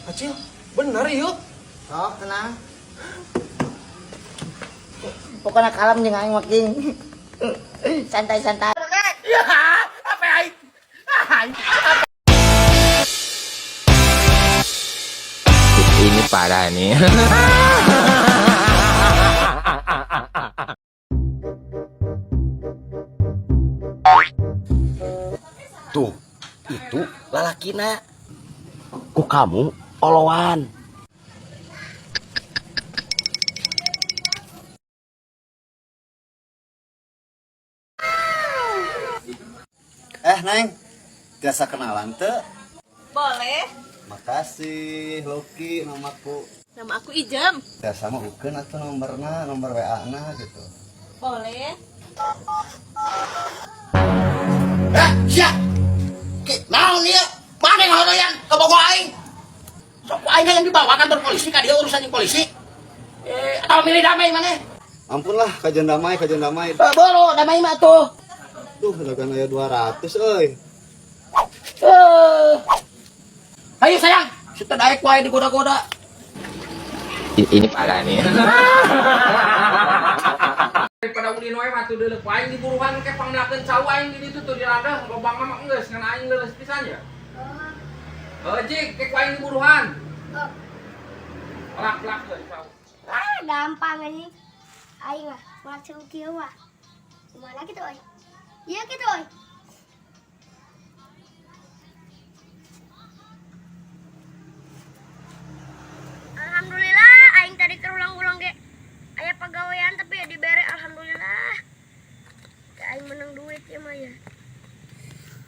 Acil, bener yuk. Sok tenang. Pokoknya kalem jeung aing mah King. Santai-santai. Ya, apa aing? Ini parah nih. Tuh, itu lalakina. Ku kamu oloan. Neng, tiasa kenalan teu? Boleh. Makasih, Loki namaku. Nama aku Ijem. Tiasa mah ukeun atuh nomorna, nomor WA-na gitu. Boleh. Sia. Naon ieu? Mana ngahodoyan ka bogo aing? Sok ku aing yang dibawa kantor polisi ka dieu urusan jeung polisi. Atau milih damai maneh? Ampun lah, kajian damai, kajian damai. Boro damai mah tuh. Tuh, dagang aya 200 euy. Ayo sayang, sudah daek wae digoda-goda. Ini parah nih. Daripada ulin wae mah tuh deuleuh aing diburuhan ke pangmelakeun cau aing di ditu tuh di ladang lobang mah geus ngan aing leuleus pisan ya. Heuh jik ke ku aing diburuhan. Pelak-pelak geus cau. Ah, gampang anjing. Aing mah melak cau kieu mah. Kumaha kitu euy? Ieu kitu euy. Alhamdulillah aing tadi kerulang-ulang ge aya pagawean tapi ya dibere alhamdulillah. Teh aing menang duit ieu mah ya.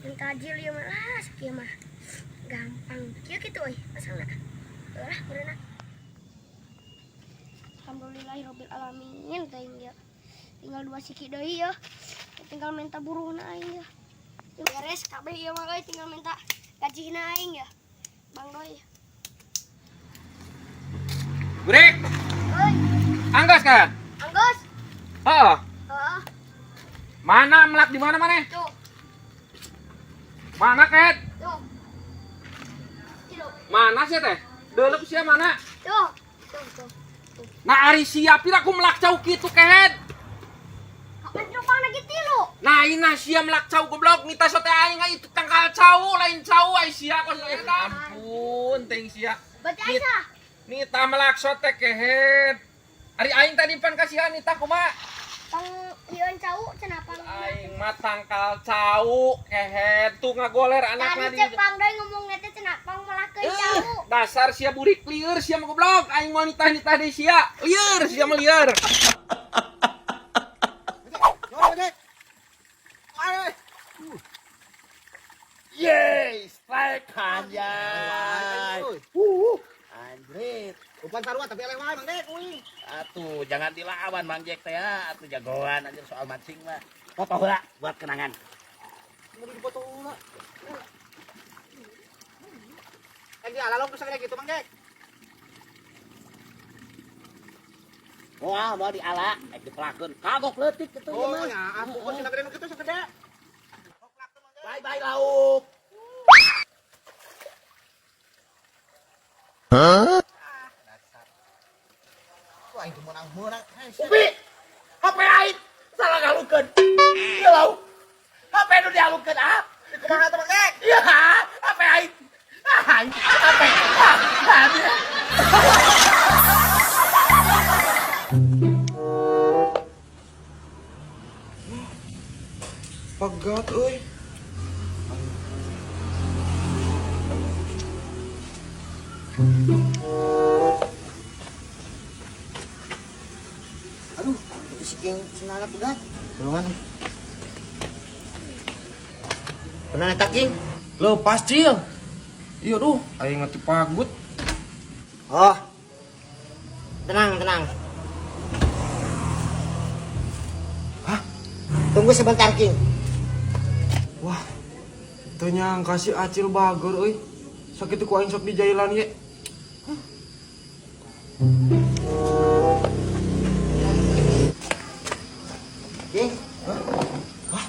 Yang tajil ieu mah lah sakieu mah. Gampang. Kieu kitu euy pasangna. Lah beureunan. Alhamdulillahirabbil alamin teh aing ya. Tinggal 2 siki deui ya. Tinggal minta buruhna aing ya. Beres kabeh ieu mah euy, tinggal minta gajihna aing ya. Bang Doi. Burik. Oi. Anggas kan? Anggas. Heeh. Heeh. Mana melak di mana maneh? Tuh. Mana ket? Tuh. Tuh. Mana sih teh? Deuleuh sia mana? Tuh. Tuh, tuh. Nah ari sia pira ku melak cau kitu kehed. Kapan lubang lagi tilu? Nah ina sia melak cau goblok nita sote aing itu tangkal cau lain cau ai sia kos eta. Ampun ting sia. Baca aja. Nita melak sote kehed. Ari aing tadi pan kasihan nita kumaha? Pang ieu cau cenah pang. Aing mah tangkal cau kehed tuh ngagoler anakna Tadi cek Pang Doi ngomong teh cenah pang melakeun cau. Dasar sia burik lieur sia mah goblok aing moal nitah-nitah deui sia. Lieur sia mah lieur. Yeay, strike anjay. Anjrit. Umpan sarua tapi eleh wae Mang Dek uing. Atuh, jangan dilawan Mang Jack teh ya. Atuh jagoan anjir soal mancing mah. Foto heula buat kenangan. Mau dipoto heula. Di alalong terus kayak gitu Mang Jack. Moal mau diala, dipelakeun. Kagok leutik kitu ieu Oh, mah. nya aku kok cenah gede nu kitu sagede. Bye bye lauk. Wah, aing teu meunang-meunang. Upi, HP aing salah ngalukeun. Ieu lauk. HP nu dialukeun ah. Kumaha teh Mang Dek? Iya, HP aing. Ah, aing HP. Ah, dia. Pegat euy. Aduh, itu si King senana pegat. Tulungan. Pernah eta King? Lepas Cil. Iya duh, aing mati pagut. Oh. Tenang, tenang. Hah? Tunggu sebentar, King. Wah. Teu nyangka si Acil bageur euy. Sakitu ku aing sok dijailan ye. King. Hah?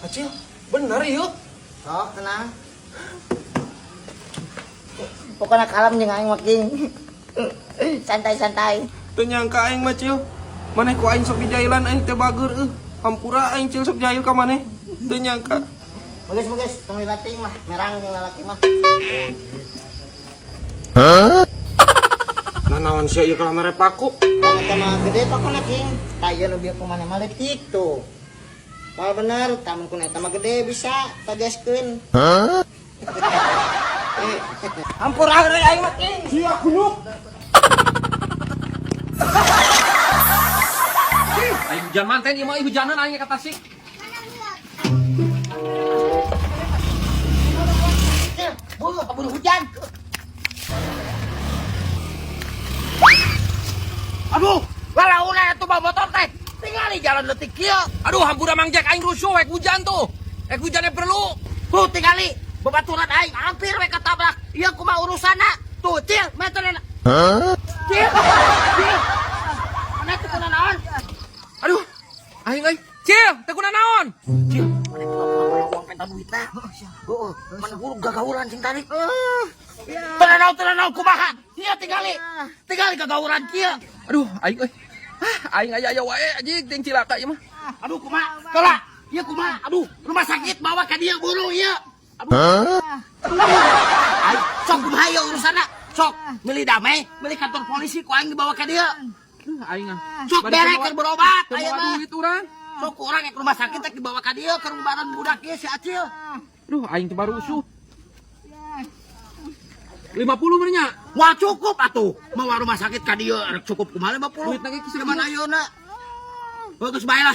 Acil, bener yuk. Sok, tenang. Pokona kalem jeung aing mah King. Santai-santai. Teu nyangka aing mah Cil. Maneh ku aing sok dijailan aing teh bager euy. Hampura aing Cil sok jahil ka maneh. Teu nyangka. Bagus-bagus, tong dilatih mah, merang jeung lalaki mah. Nah naon sia ieu kalah mere paku. Tong eta mah gede pakona King. Tah ieu nu bieu ku maneh mah leutik tuh. Mal bener, tamun ku eta mah gede bisa tageskeun. Hampura euy aing mah King. Sia kunyuk. Aing hujan manten ieu mah hujanan aing ka Tasik. Buru, keburu hujan. Aduh, lalauna atuh bawa motor teh. Tingali jalan leutik kieu. Aduh, hampura Mang Jack aing rusuh rek hujan tuh. Rek hujannya perlu. Tuh tingali babaturan aing hampir we katabrak. Ieu kumaha urusanna? Tuh, Cil, meterna. Hah? Cil. Cil. Mana teu kuna naon? Aduh, aing euy. Cil, teu kuna naon? Cil, mana teu uang penta duitna? Heeh, mana guru gagauran sing tarik. Teu naon kumaha? Ieu tingali. Tingali gagauran kieu. Aduh, aing euy. Ah, aing aya-aya wae anjing ting cilaka ieu mah. Aduh, kumaha? Tolak. Ieu kumaha? Aduh, rumah sakit bawa ka dieu buru ieu. Aduh. Aing sok kumaha ieu urusanna? Sok milih damai, milih kantor polisi ku aing dibawa ka dieu. Aduh, aing ah. Sok bere keur berobat Teu aya bawa mah. duit urang. Sok ku urang ke rumah sakit teh dibawa ka dieu keur ubaran budak ieu si Acil. Aduh, aing teh baru rusuh. 50 meureun nya. Wah cukup atuh. Mawa rumah sakit ka dieu arek cukup kumaha 50. Duitna ge kisah Cuman ayeuna. Bagus bae lah.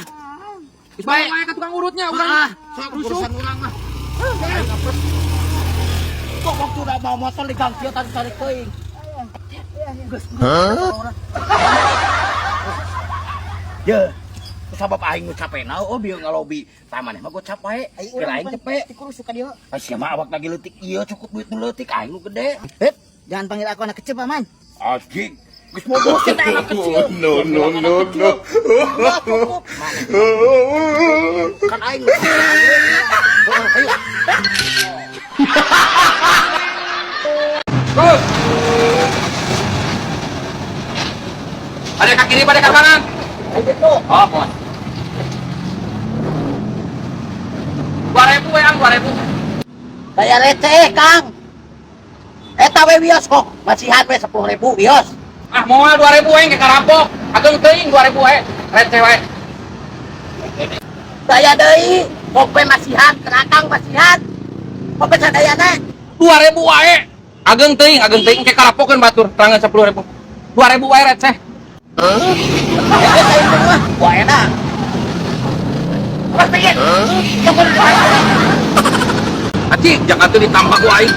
Geus bae wae ka tukang urutnya urang. Ah, sok Rusuh. urusan urang mah. Kok waktu udah bawa motor di gang kieu tarik-tarik teuing. Geus. Ye. Sabab aing nu capena oh bieu ngalobi. Tah maneh mah gocap wae. Kira aing cepet. Tikur suka dia. Ah sia mah awak lagi leutik ieu cukup duit nu leutik aing nu gede. Hep, jangan panggil aku anak kecil, Paman. Anjing. Geus bodoh kita anak kecil. No no no no. Wah, cukup. Kan aing. Oh, ayo. Terus. Ada ke kiri, pada ke kanan. Oh, bos. 2.000 we, Ang, 2.000. Bayar receh, Kang. Eta we wios kok, masihan we 10.000 wios. Ah, moal 2.000 we ke karampok. Ageng teuing 2.000 we. Receh we. Daya deui, kok we masihan, kerakang masihan. Kok we sadayana? 2.000 wae. Ageng teuing ke karapokeun batur, terangan 10.000. 2.000 wae receh. Eta itu mah, wah enak. Mas pingin. Acik, jangan tuh ditambah ku aing.